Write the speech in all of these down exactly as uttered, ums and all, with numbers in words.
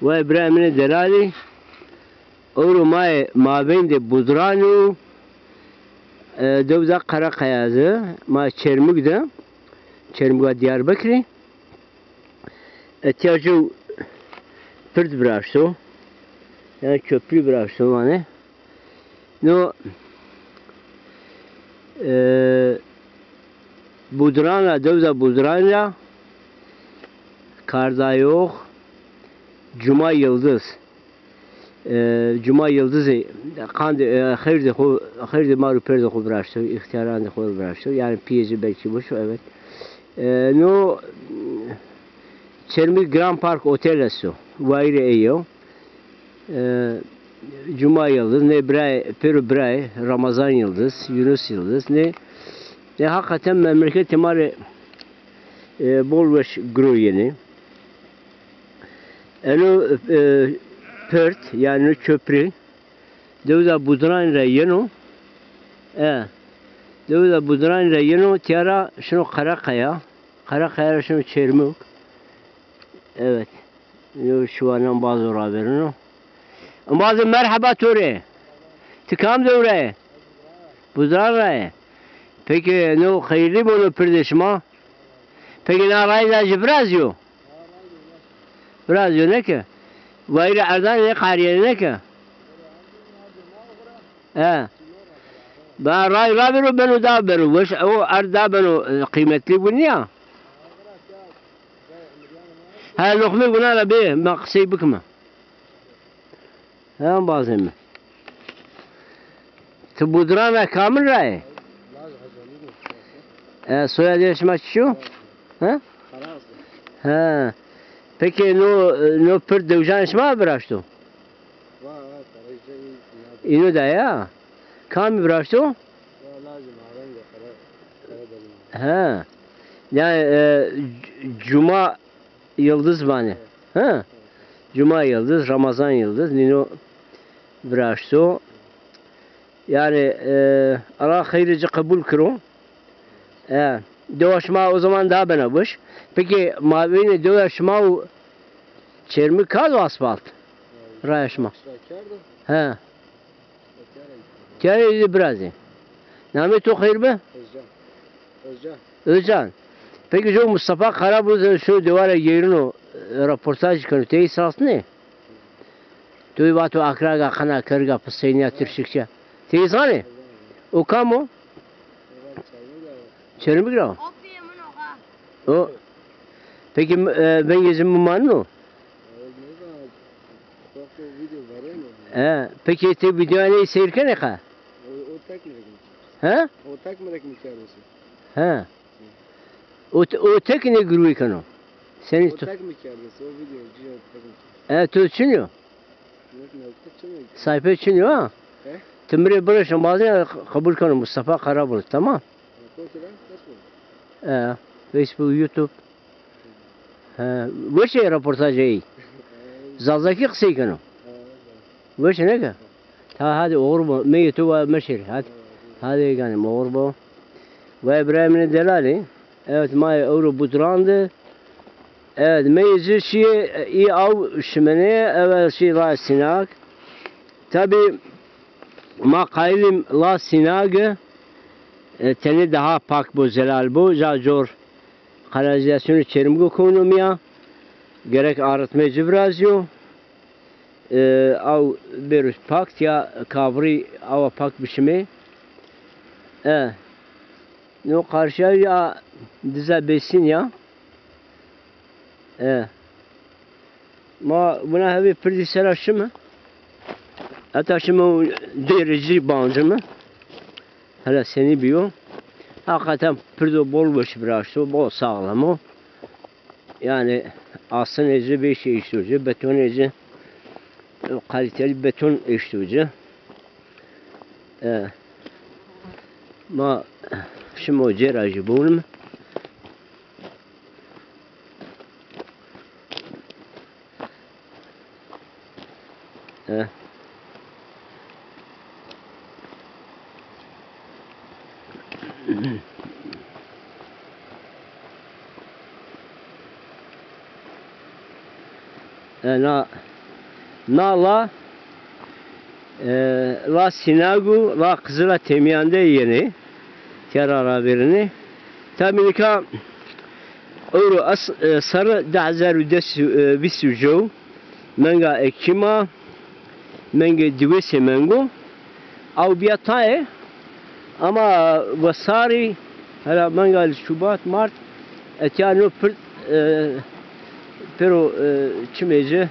Vay birayê min ê delalî, ewro ma yê mabeyndê Budran û, e, dewda Qereqeya de, ma Çermug de, Çermuga Diyarbekirî. Etya jew pird viraşto, yanî köprü viraşto vanê. No, e, Budran ra, dewda Budran ra Kardayox, Cuma Yıldız. E, Cuma Yıldız'ı qandê, e, xeyrê xo, xeyrê ma ro pêrdê xo viraşto, îxtîyarandê xo viraşto. Yanî pîyê ci belkî boş, evet. E, no Çermik Grand Park Otel esto. Wayîrê ey yo. E, Cuma Yıldız, nê birayê, pêro birayê, Ramazan Yıldız, Yunus Yıldız, nê, nê hakikaten memleketê ma rê, e, bol weş giro yenê. Eno, e, pird, yanî köprü, dewda Budran ra yeno. E, dewda Budran ra yeno, tiya ra şino Qereqeya. Qereqeya ra şino Çermuk. Evet. Yo, şiwanan bazo raverino. Bazo, merheba to rê. Ti kam dew ra yê? Budran ra yê. Peki, no xeyrlî bo no pirdê şima? Peki, na rayda jî virazîyo? Virazîyo, neke? Wayîrê erdan nêqarîyenê, neke? He. Ba ray ravêro, beno da beno. Weş, o erd da beno, e, qîmetlî bu nîya. He, loxmê wina ra bê, ma qisey bikime. He, embazê mi. Ti Budran ra kamin ra yê? E, soyadê şima çi yo? He? He. Peki no, no pird dewijanê şima viraşto? Îno da ya. Kamî viraşto? He. Yanî, e, C-, Cuma Yıldız vanê. He? Cuma Yıldız, Ramazan Yıldız, nîno viraşto. Yanî, e, Allah xeyrê ci qebul kiro. E, dewa şima o zaman da bena weş. Peki, mabeynê dewa şima û Çermik kaz o asfalt? Raya şima. He. Tîya rê zî virazê. Namê to xeyr bi? Özcan. Özcan. Özcan. Peki, jo Mustafa Karabulut şino dewa ra geyrino, e, roportaj keno. Tey sas nê? Toy vato akraga, qena, kerga, piseyniya, tirşikçe. Tey zanê? O kam o? Çermik ra o? O. Peki, e, vengê ci mi maneno? E, peki ti videoyanê seyr kenê qe? O, o tek mi rekmi? He? O tek mi rekmi kerdesi? He. O te-, o tek ne grubu keno? Seni o tu- tek mi kerdesi? O video, video tek mi? E, tu çin yo? Sayfa çin yo ha? He? Ti mi rê birişin, bazen qebul keno Mustafa Karabulut, tamam? E, Facebook, YouTube. He, weş ê roportajê ey. Zazakî qisey keno. Weş neke? Ta hadi oxir bo. Meyê to wa meşêr. Hadi. Hadi ganim oxir bo. Vay birayê min ê delalî. Evet, ma yê ewro Budran de. Evet, meyê ci şîyê, î aw şimenê, ewel şî la Sînag. Tabî ma qayîl îm la Sînag, e, tenê daha pak bo, zelal bo, ja cor kanalîzasyonê Çermûgo kewno mîya. Gerek arıtmê ci virazîyo. E, aw bêro pak, tîya kavirî awa pak bişimê. E, no qarşîya ya diza Bêsîn ya. E, ma wina hevê pirdî sera şime. Heta şime dêrê ci bancime. Hele senî bîyo. Heqîqeten pirdo bol weş viraşto, bol saxlem o. Yanî asinê ci, vêşî eşto ci, betonê ci, kalîtelî beton eşto ci. E, ma şimo cêra jî biwnim. E. E, na Na la, e, La Sînag û La Qizila Temîyan de yenê, tîya ra ravêrine. Tabî nika ewro es-, e, serre di hezar û des, e, vîst û jew, menga Ekîm a, mengê diwêsê mengo. Aw bîya tayê, ama wesarî hela menga li Şubat, Mart, etya no pir, e, pêro, e, çimê ci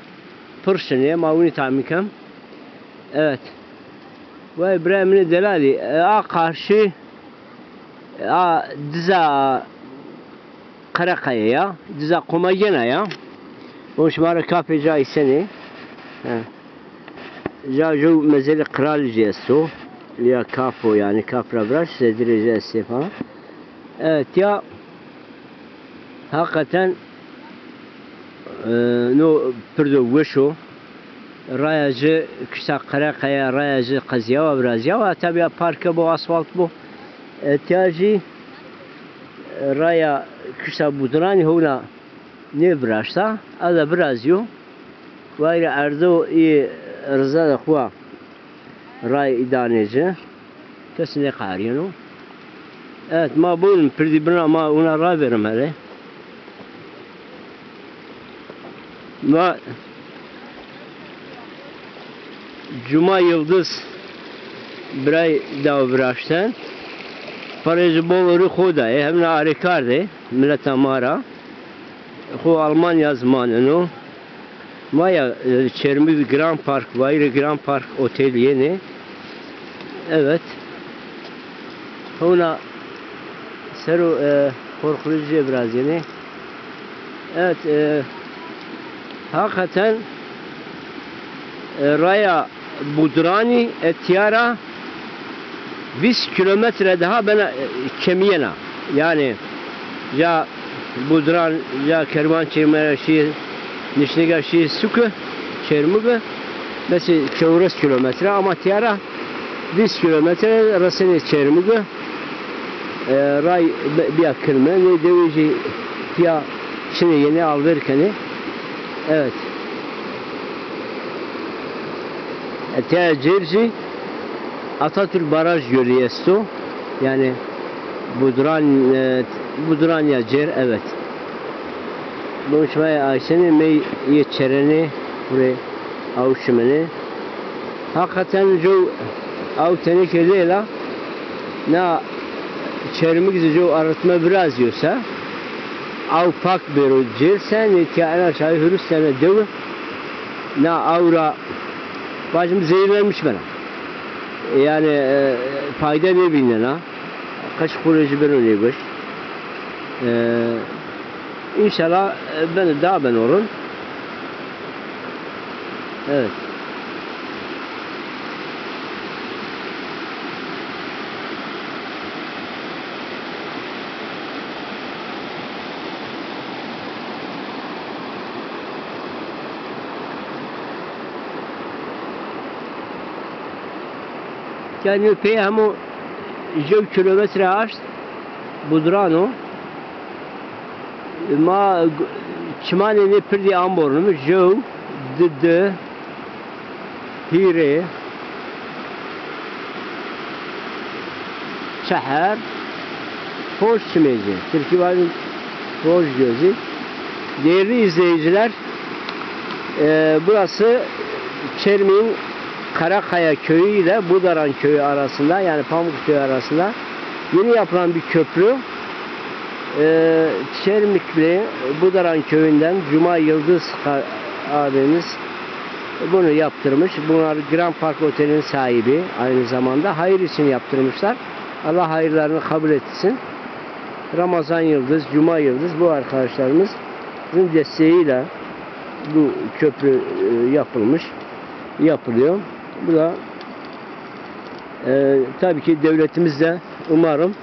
pir şinê, ma winî tahmîn kem. Evet. Vay birayê min ê delalî, e, a qarşî, e, a diza Qereqaya ya, diza Qomagena ya. O şima ra kapê ca îsenê. He. Ca jew mezelê qiralî jî esto. Ya kapo, yanî kap ra viraşt, sedirê jî estê falan. Evet ya, hakikaten, e, no pirdo weş o. Raya ci kişta Qereqaya, raya ci qezîyawa, virazîyawa. Tabî ya parke bo, asfalt bo. Etya jî raya kişta Budranî hewna nêviraşta. A da virazîyo. Wayîrê erdo î riza de xwu ra ray îdanê ci. Kes nêqeherîyeno. Evet, ma buyurun, pirdî bina ma wina ravêrim hele. Ma Cuma Yıldız biray da viraşten. Parê ci bol ûrî xo da, e, hemna arêkar de, mileta ma ra. Xo Almanya zî maneno. Ma ya, e, Çermik Grand Park, wayîrê Grand Park Otel yenê. Evet. Hewna sero, e, Korkulu jê virazênê. Evet, e, hakikaten, e, raya Budranî etya ra vîst kîlometre daha bena, e, kemîyena. Yanî ca Budran, ca Kerwan Çêmera şî, nişnîga şî Suki, Çermûgi, mesela çewres kîlometre, ama tîya ra vîst kîlometre resenê Çermûgi. E, ray bi-, bîya kilme, nê dewê jî pîya çinê yenê, alver kenê. Evet. E, tîya cêr jî Atatürk Baraj Gölü esto. Yanî Budran, e, Budran ya cêr, evet. Bon şima yê aysenê mey yê çerenê, hurê aw şimenê. Hakikaten jew aw tenêke lêla, na Çermik zî jew arıtma virazîyo se, aw pak bêro cêr se, nê tîya ena çayî huristene dewi, na aw ra vacim zehirlenmiş bena. Yanî, e, fayde nêvînena. Qeş xo rê jî beno nêweş. E, înşallah, e, beno, daha beno rind. Evet. Yanî pey hemo jew kîlometre aşt Budran o. Ma g-, çimanê nê pirdî ambornim, jew, di, di, hîrê, çeher, ponc çimê ci. Tirkî vajin ponc gözü. Değerli izleyiciler, e, burası Çermik'in Karakaya köyü ile Budaran köyü arasında, yani Pamuk köyü arasında yeni yapılan bir köprü. E, Çermikli Budaran köyünden Cuma Yıldız ka-, abimiz bunu yaptırmış. Bunlar Grand Park Otel'in sahibi aynı zamanda. Hayır için yaptırmışlar. Allah hayırlarını kabul etsin. Ramazan Yıldız, Cuma Yıldız bu arkadaşlarımızın desteğiyle bu köprü, e, yapılmış, yapılıyor. Bu da, e, tabii ki devletimiz de umarım,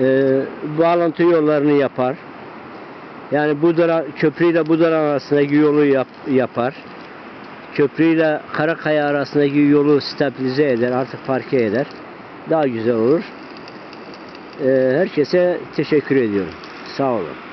e, bağlantı yollarını yapar. Yani Budara, köprüyle Budara arasındaki yolu yap-, yapar. Köprüyle Karakaya arasındaki yolu stabilize eder, artık parke eder. Daha güzel olur. E, herkese teşekkür ediyorum. Sağ olun.